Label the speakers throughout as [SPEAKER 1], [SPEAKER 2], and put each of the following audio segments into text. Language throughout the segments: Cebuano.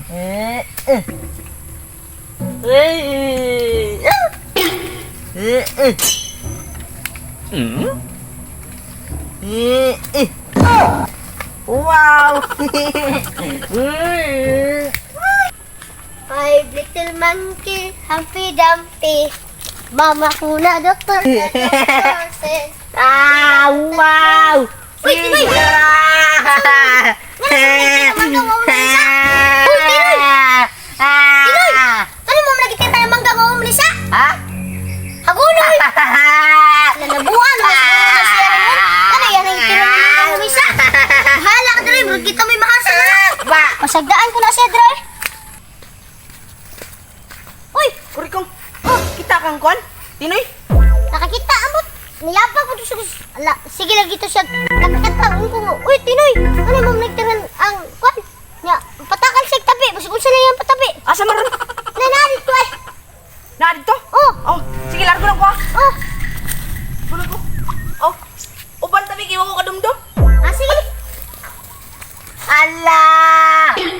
[SPEAKER 1] Eh, eh. Eh, eh. Eh, eh. Eh, eh. Wow!
[SPEAKER 2] Five little monkey, Humpty Dumpty. Mama kuna doctor, doctor says.
[SPEAKER 1] Ah, wow!
[SPEAKER 2] Uy, Tinoy! Ano sa mangga nga umlisa? Uy, Tinoy! Tinoy! Ano mo nagitita ng mangga nga umlisa?
[SPEAKER 1] Ha?
[SPEAKER 2] Hagunoy! Lalabuan mo na siya rin. Ano yan ang tira ng mangga umlisa? Bahala ka dre, murag kita may mahasa na.
[SPEAKER 1] Ba!
[SPEAKER 2] Pasagdaan ko na siya dre. Uy,
[SPEAKER 1] Kurikong, oh, kita kang kwan? Tinoy?
[SPEAKER 2] Nakakita amot. Niyabag ko siya. Ala, sige lagi to siya. Nakakita ang ko. Uy, Tinoy, ano mo nagtiran ang kwan? Nya, patakal siya tabi. Basig unsa na yan patabi.
[SPEAKER 1] Asa man ron?
[SPEAKER 2] Na narito ay.
[SPEAKER 1] Na dito?
[SPEAKER 2] Oh,
[SPEAKER 1] Oh, sige largo lang ko ah.
[SPEAKER 2] oh.
[SPEAKER 1] Largo lang ko. Oh, uban tabi kay mo kadumdum.
[SPEAKER 2] Ah, sige.
[SPEAKER 1] Ala!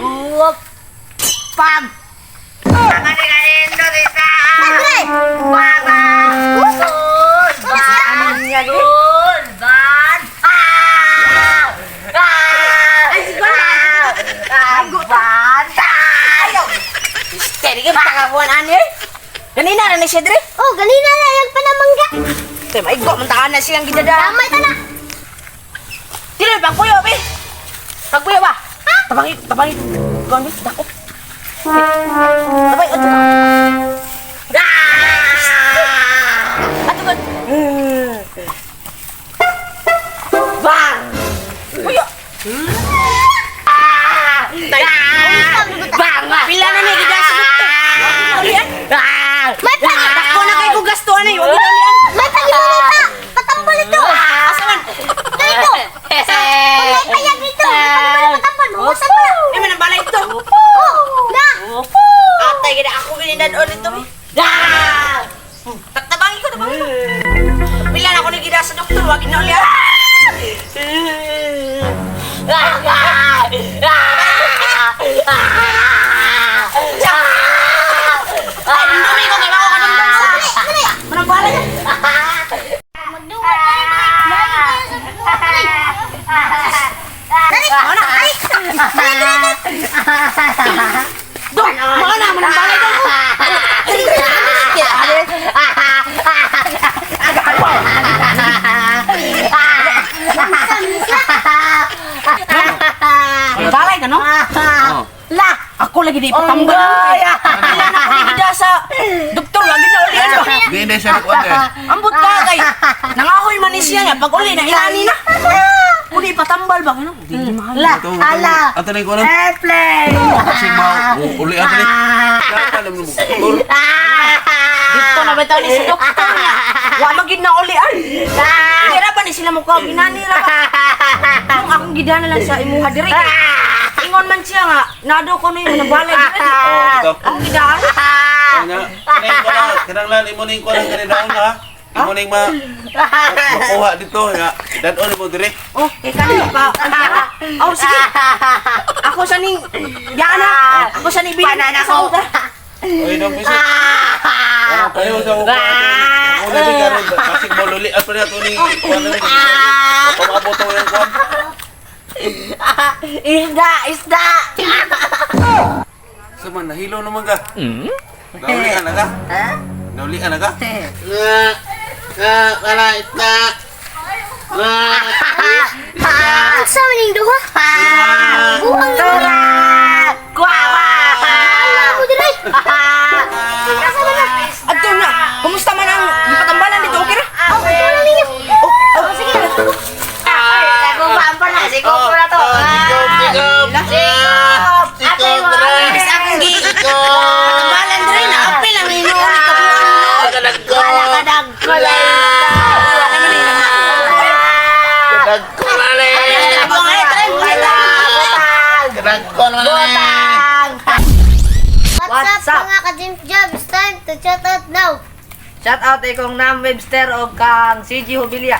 [SPEAKER 1] Uwak! Pam!
[SPEAKER 2] Padre!
[SPEAKER 1] Baba!
[SPEAKER 2] Ano
[SPEAKER 1] Ano niya Ban! Ah! Ah! Ay, siguro! Ah! Ban! Ayaw! Steady ka, matakakuan ani eh. Ganina na ni siya dire.
[SPEAKER 2] Oh, ganina na yan pa na mangga.
[SPEAKER 1] Tay, maigo, mantakan na siyang gidada.
[SPEAKER 2] Damay ta na.
[SPEAKER 1] Tinoy, pagpuyo, be! Pagpuyo ba? Ha? Tabangit, tabangit. Kuan, be, dako. Tabangit, ato. Ah! Ato ba? Bang! Puyo! Ah! Bang! Pila na ni gida sa doktor. Ulian.
[SPEAKER 2] May pag
[SPEAKER 1] Dako na kay ko gasto ani, wag na ulian.
[SPEAKER 2] May pag-imunay pa. Patambal ito.
[SPEAKER 1] Asa man?
[SPEAKER 2] Dito. Pag may payag dito, may pag-imunay patambal. Mahusan pa.
[SPEAKER 1] Ay man ang balay ito.
[SPEAKER 2] Oh, na.
[SPEAKER 1] Atay gid ako gininadon ito eh. Ah! Tabangi ko, tabangi ko. Pila na ako nagida sa doktor, wag na ulit. Ay, dumi ko kay bako kadumdum sa. Manang balay.
[SPEAKER 2] Magduwa tayo, Mike. Lagi tayo sa duwa, Mike. Dali,
[SPEAKER 1] Ano?
[SPEAKER 2] dali. Dali, dali, dali.
[SPEAKER 1] Dong, mga na manang balay dong. Balay ka no?
[SPEAKER 3] Oh.
[SPEAKER 1] La, ako lagi di patambal. Pila na ako nagida sa doktor, wag na uli ano.
[SPEAKER 3] Di na siya nakuha eh.
[SPEAKER 1] Ambot ka kay nangahoy man ni siya nga pag uli na inani na. Uli patambal ba kano? Di mahal.
[SPEAKER 3] La, ala. Ato na yung kuwan.
[SPEAKER 1] Airplane.
[SPEAKER 3] Kasi mau uli ato ni. Alam mo doktor.
[SPEAKER 1] Dito na bitaw ni si doktor niya. Wa man gid na uli ay. Hindi ra pa ni sila mo kuha ginani ra ba. Nung akong gidana lang sa imuha diri. Kay ingon man siya nga nado ko ni manabalay diri.
[SPEAKER 3] Oh, ito.
[SPEAKER 1] Akong gidaan.
[SPEAKER 3] Ano na? Kanang kuwan, kanang lan imo ning kuwan kanang daon ha. Imo ning ma makuha dito ya. Dadon mo dire.
[SPEAKER 1] Oh, kay kanino pa. Oh, sige. Ako sa ning yaan na. Ako sa ning bilin ko.
[SPEAKER 3] Oy, dong piso. Ah, pareho sa kuha. Ako na di karon basig mo luli at pareho to ni kuwan na ni. Pamabot to yung kuwan.
[SPEAKER 1] Isda, isda.
[SPEAKER 3] Sa man nahilo naman ka. Naulian na ka? Naulian na ka? Nga, nga, wala isda. Nga.
[SPEAKER 2] Unsa man ning duha? Buang na man.
[SPEAKER 1] Guava.
[SPEAKER 2] Ala mo diri. Asa man na?
[SPEAKER 1] Adto na. Kumusta man ang ipatambalan dito? Okay ra?
[SPEAKER 2] Oh, ito na ninyo.
[SPEAKER 1] Oh,
[SPEAKER 2] Oh, sige.
[SPEAKER 3] Oh, sikop, sikop. Sikop,
[SPEAKER 1] Ibis akong gi patambalan diri na apil ang hinuon ni kabuan no.
[SPEAKER 3] Kadagko. Kadagko lale. Kadagko lale.
[SPEAKER 2] What's up, mga ka-James Jobs? Time to chat out now.
[SPEAKER 4] Shout out kay kong Nam Webster o kang CG Hubilia.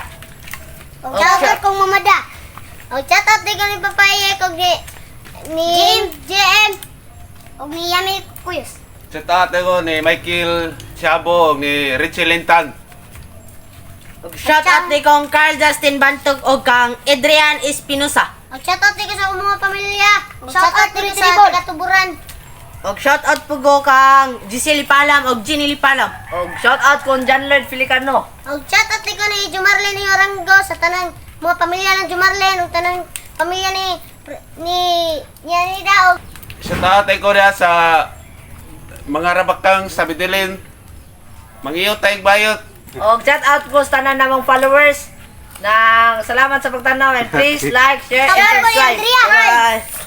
[SPEAKER 2] Shout out kong mamada. O shout out din kami papaya kong ni James JM. Og ni Yami Kuyos.
[SPEAKER 3] Shout out ko ni Michael Chabo, ni Richie Lintan.
[SPEAKER 1] Og shout out ni kong Carl Justin Bantog og kang Adrian Espinosa.
[SPEAKER 2] Og shout out ko sa akong mga pamilya. Shout out ko sa katuburan.
[SPEAKER 1] Og shout out po ko kang Giselle Palam og Ginny Palam.
[SPEAKER 4] Og shout out kong John Lloyd Filicano.
[SPEAKER 2] Og shout out ko ni Jumarlene Orango sa tanang mga pamilya ng Jumarlene ug tanang pamilya ni ni Yanida og
[SPEAKER 3] Shout out ko niya sa mga rabakang sa Medellin. Mangiyo tayong bayot.
[SPEAKER 4] Og shout out ko sa tanan namong followers. Nang salamat sa pagtanaw and please like, share, and
[SPEAKER 2] Tawag ko ni
[SPEAKER 4] subscribe.
[SPEAKER 2] Andrea.
[SPEAKER 4] Bye.